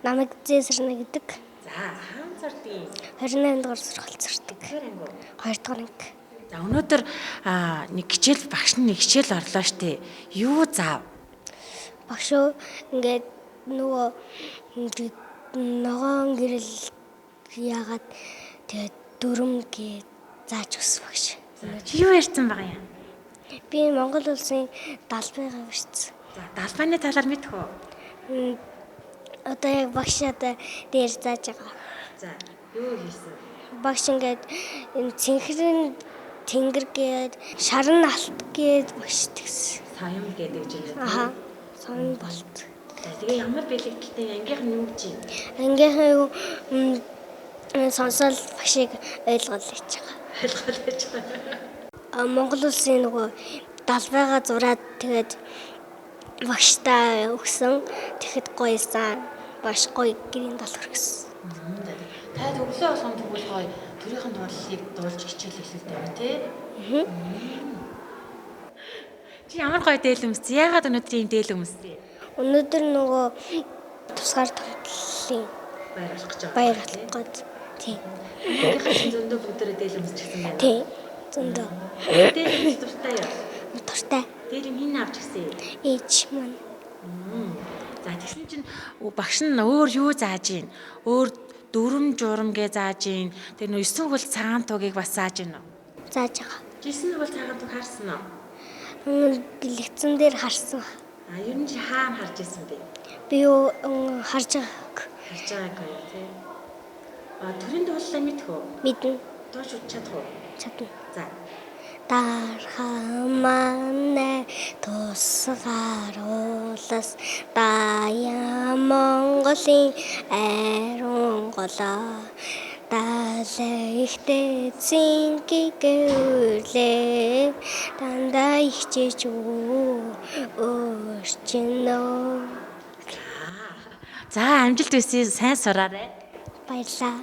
Намайг Зэсэрнэ гэдэг. За, хаан цардын 28 дугаар сургууль сурдаг. тэгэхээр анги. 2 дугаар анги. За, өнөөдөр нэг хичээл багш нь нэг хичээл орлоо штэ. Юу заав? Багш өө ингээд нөгөө ингээд ногоон гэрэл яагаад тэгээд дүрм гээ зааж өгсөн багш. Чи юу ярьсан байгаа юм? Би Монгол улсын далбайгаа уншсан. За, далбааны талаар мэдэх үү? Одоо яг багш одоо дээр зааж байгаа. За, юу хийсэн? Багш ингээд энэ цэнхэрэн тэнгэр гээд шаран алт гээд багш тэгсэн. Соём гэдэг жинээ. Аха. Сонь болт. За, тэгээ ямар бэлэгдэлтэй ангийнх нь юу гэж юм? Ангийнхан юу сонсоод багшийг ойлгол хийж байгаа. Ойлгол гэж байгаа. А, Монгол улсын нөгөө далбайгаа зураад тэгээд багштай өгсөн. Тэгэхэд гоёсан. Багш гоё гэрийн дал хүргэсэн. Та өглөө болгон тэгвэл гоё төрийнхэн дуулалыг дуулж хичээл эхлэлтэй байна тий? Чи ямар гоё дээл өмссөн? Яагаад өнөөдөр ийм дээл өмссөн? Өнөөдөр нөгөө тусгаар тогтлын Баяр болох гэж байгаа. баяр болох гээд тийм. Ангийнхан чинь зөндөө бүгдээрээ дээл өмсчихсэн байна. Тийм. Зөндөө Дээл өмсөх дуртай юу? дуртай. Дээл юм хин авч гисэн юм? Ээж маань За, тэгсэн чинь багш нь өөр юу зааж ийн? Өөр дүрм журам гэ зааж ийн. Тэр нөө 9 хөл цагаан тугийг бас зааж ийн үү? зааж байгаа. Чи 9 хөл цагаан туг харсан уу? Лекцэн дээр харсан. А ер нь чи хаана харж исэн бэ? Би юу харж байгааг Харж байгаагүй юу тий? А төрийн дуулалаа мэдэх үү? мэднэ. Дууш үуч чадах уу? Чадна. За. Дархан манай тусгаар улас даяа Монголын ариун голоо далай ихтэй цэнгийг өрлээ дандаа ихчээж өөрчнөө. За, амжилт хүсье. Сайн сураарай. Баярлалаа.